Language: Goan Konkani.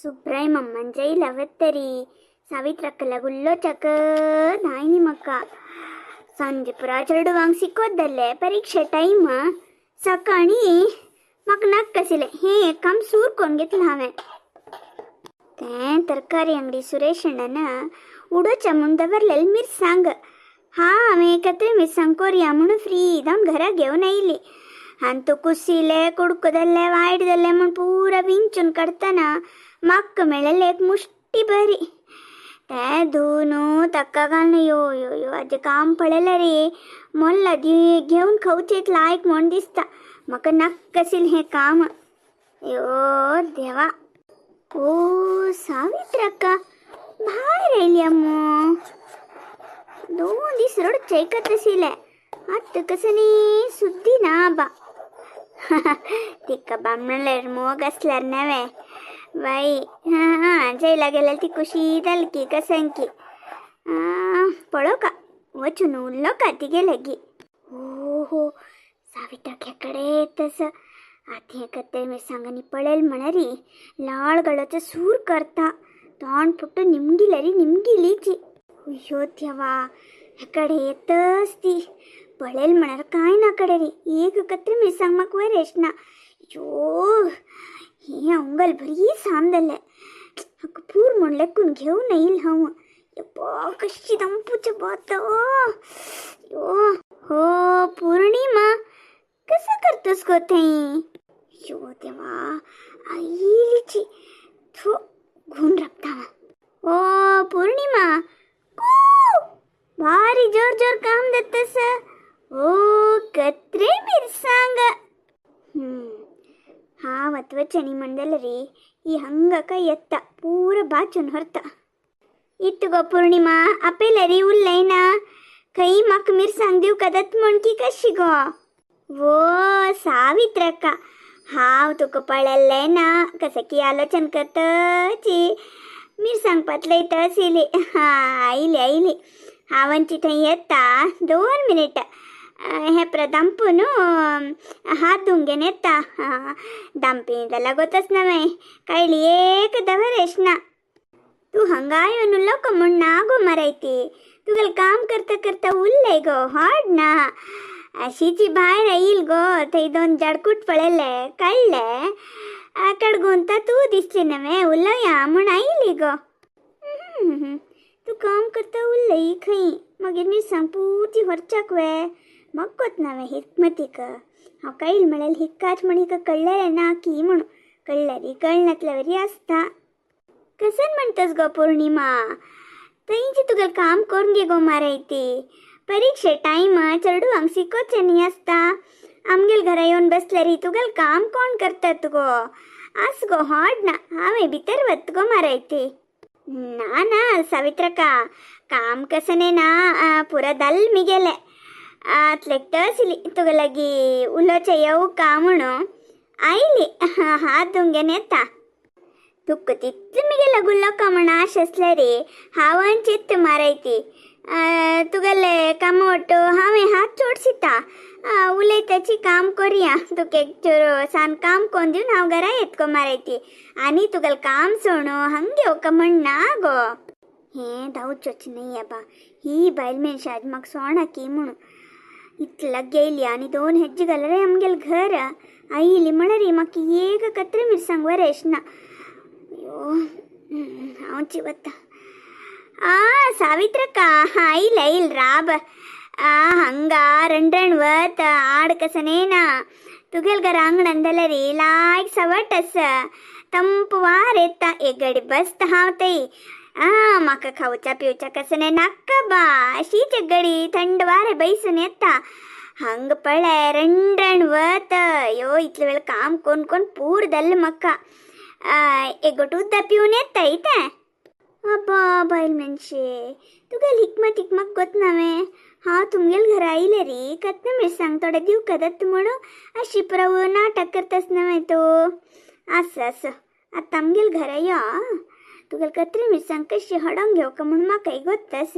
सुब्राय मम्मान जैल सावित्रक्कला गुल्लो चक नायनी मक्का संजे पुरा चेडवांक शिकोदल्ले परीक्षे टायम सकाळी म्हाका नाका आशिल्लें हें एक काम सूर करून घेतलें हांवें. तें तरकारी अंगडी सुरेश अण्णन उडोवच्या म्हूण दवरलेले मिरसांग. हा हांवें एकत्र मिरसांग कोरया म्हणून फ्री जावन घरा घेवन आयली. आनी तो कुसिले कुडको जाल्ले वायट जाल्ले म्हूण पुरा विंचून काडटना म्हाका मेळ्ळेलें एक मुश्टी बरी. तें धुवन ताका घालून यो यो यो हाजें काम पळयलें रे मोल्ला दी घेवन खावचें लायक म्हूण दिसता. म्हाका नाका आशिल्लें हें काम. यो देवा. ओ सावित्रक्का भायर आयली मो. दोन दीस रडचें आयकत आशिल्लें आतां कसं न्ही सुद्दी ना बा. तिका बामणल्यार मोग आसल्यार नवें बाई. हां हां जैला गेल्यार ती खुशी जाली की कसंकी पळोवका वचून उरलो का तिगे लागीं. हो हो सावित्रक्या कडे येतस आतां हें कत्ते मिरसांगांनी पळयल म्हळ्यार लाळ गळोचो सूर करता. तोंड पुट्टून निमगिल्यारी निमगिलीची. अय्यो देवा हेकडे येतच ती पळयल म्हळ्यार कांय ना कडे रे एक कत्रे मिरसांग म्हाका वयर ना. यो हें अंगल बरी साम जालें हाका पूर म्हूण लेखून घेवन येयल हांव. यप्पा कशी दंपूचे बात. यो हो पूर्णिमा कसं करतोस गो थंय. यो देवा आयलीची थो घून राबता. ओ पूर्णिमा कू भारी जोर जोर काम देतस. ओ कत्रे मिरसांग. हा वतवचनी म्हणदल रे ಈ ಹಂಗಕ ಎತ್ತ ಪೂರ ಬಾಚುನ್ ಹೊರ್ತ इत्त गो पूर्णिमा आपेलरी उरलय ना खंय म्हाका मिरसांग दिवका दत म्हण की कशी गो. वो सावित्रक्का हांव तुका पळयल्लें ना कसं की आलोचन करतची मिरसांग पातलयता आशिल्ली. हां आयली आयली हांवची थंय येता 2 मिनिट. हें प्रदांपू न्हू हात धुवंक घेवन येता. दांपी जाल्यार गोतच नवें कळ्ळी एक दवरेश ना. तू हंगा येवन लोक म्हूण ना गो मारायती तुगेलें काम करता करता उरलें गो हाड ना. अशीची भायर येईल गो थंय 2 झाडकूट पळयले कळ्ळें कडगुंता तूं दिसली नवें उलोवया म्हूण आयली गो. तूं काम करता उरलय खंय मागीर मिरसांग पुरती व्हरच्याक वे म्हाका कोत नवें हिकमतीक. हांव कळ्ळें म्हळ्यार हिक्काच म्हण हिका कळ्ळें ना की म्हणून कळ्ळ्यारी कळनातल्या वरी आसता. कसन म्हणतस गो पूर्णिमा थंयची तुगेलें काम करून घे गो मारायती. परीक्षे टायम चेडवांक शिकोवचें न्ही आसता. आमगेल घरा येवन बसल्यार तुगेलें काम कोण करतात गो. आस गो हाड ना हांवें भितर वत गो मारायती. ना ना सावित्रका काम कसं ना पुरा दल मिगेलें आतलेक आशिल्ली तुगे लागीं उलोवचें येवं का म्हणून आयली. हात धुवंक घेवन येता. तुका तितलें मिगेलो गुल्लोका म्हण आश आसल्यार रे हांव चित्त मारायती. तुगेलें कामा वट्टू हांवें हात चोडशिता उलयताची काम करुया. तुका एक चोर सान काम करून दिवन हांव घरा येत गो मारायती. आनी तुगेलें काम सोणू हांग घेवका म्हण ना गो. हें धांवचोच न्हय आबा ही बायल मनशां आज म्हाका सोणा की म्हणून इतले लागीं येयली आनी 2 हेज्जे घाल्यार आमगेलें घर आयली म्हळ्यार म्हाका एक कत्रे मिरसांग वरेश ना. अयो हांव चिवता. आ सावित्रक्का आयल आयल राब. आ हंगा रणरण वत आड कसनेना तुगेल घरा अंगणान जाल्यार लायक सवट आसा ತಂಪು ವಾರ ಎತ್ತ ಎಗಡಿ ಬಸ್ತ हांव थंय. आ म्हाका खावच्या पिवच्या कसने नाका बा अशीच गडी थंड वारें बैसून येता. हंग पळय रणरण वत यो इतले वेळ काम कोण कोण पूर जालें म्हाका. एगोट उदक पिवन येता इतें. अब्बा बायल मनशे तुगेली हिकमत हिकमत गोत नवें. हांव तुमगेल घरा आयलें रे कत्ने मिरसांग थोडे दिवका दत्त म्हणून अशी पुराव नाटक करतास नवें तूं. आसा आसा आतां आमगेल घरा यो तुगेल कत्रे मिरसांग कशी हाडोंक घेवका म्हूण म्हाकाय गोत्तास.